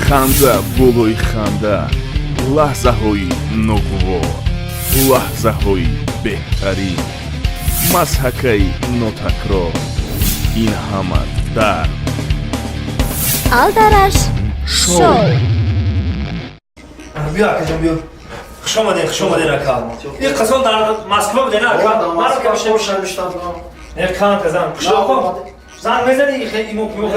Ханда болои ханда, лаҳзаҳои ногувор, лаҳзаҳои беҳтарин, мазҳакаи нотакрор, ин ҳама дар Алдараш Шоу. Биё, акаҷон, биё. Хуш омадед, хуш омадед, ака. Ин қасон дар Москва буден, ака? Не, кан казан. Занг мезани, имо пимо.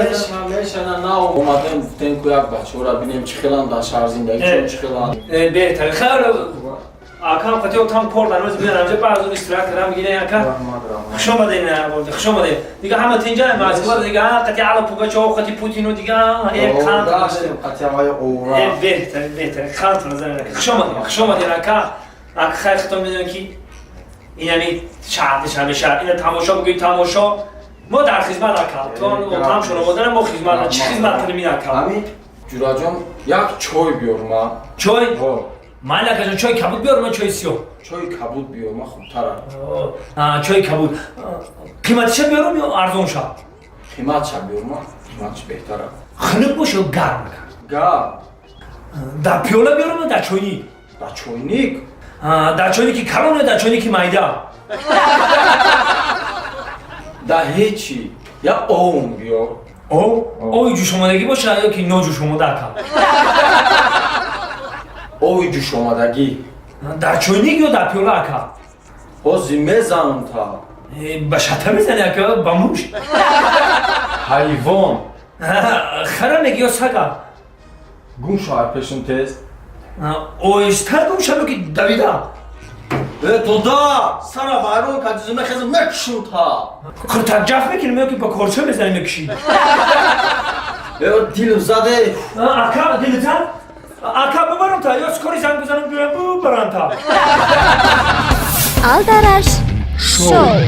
Омадем, гуфтем, ку як бачаҳоро бинем, чӣ хеланд дар шаҳр, зиндагишон чӣ хеланд. Беҳтарин. Хайр, акам қати там кор дар рӯз биён, амҷа баъзу истироҳат кардам, бигирен, ака. Хуш омадед, хуш омадед. Дига ҳама тинҷа Москва, дига қати Алла Пугачёва, қати Путину, дига қан. Гаштем қати ҳаваи овра. Беҳтарин, беҳтарин. Хан назар, ака. Хуш омадед, хуш омадед, ака. Ака, хайр, хитон медонем, ки ин яъни шаҳр душанбе шаҳр ина тамошо бигӯи, тамошо мо дар хизмат, ака. То отамшон омодан, мо хизмат, чӣ хизмат кунем ин, ака? Ҳамин, ҷураҷон, як чой биёр ма. Чой? Майли, акаҷон, чой кабуд биёр ма, чои сиёҳ? Чои кабуд биёр ма, хубтара. Чои кабуд. Қиматиша биёрам ё арзонша? Қиматша биёр ма, қиматш беҳтара. Хунук боша ё гарм, ака? Гарм. Дар пиёла биёрам ё дар чойник? Дар чойник. Дар чойники калон ё дар чойники майда? Дар ҳечи, як ом биёр. Об? Оби ҷӯшомадагӣ боша ё ки ноҷӯшомада, ака? Оби ҷӯшомадагӣ. Дар чойник ё дар пиёла, ака? Ҳозир мезанам та. Ба шата мезани, ака, ба муш? Ҳайвон. Хара меги ё сага? Гум шавай пешум тез. Оҳиста гум шавё ки давида? Э, дода, сара вайрон кардизу, мехезм, мекушум та. Қуртакҷаф мекунем ё ки ба корча мезанем, мекушӣ? Э, дилм заде. Ака, дилта, ака, бубарам та ё скорый занг бизанам, биёям, бубарам та? Алдараш Шоу.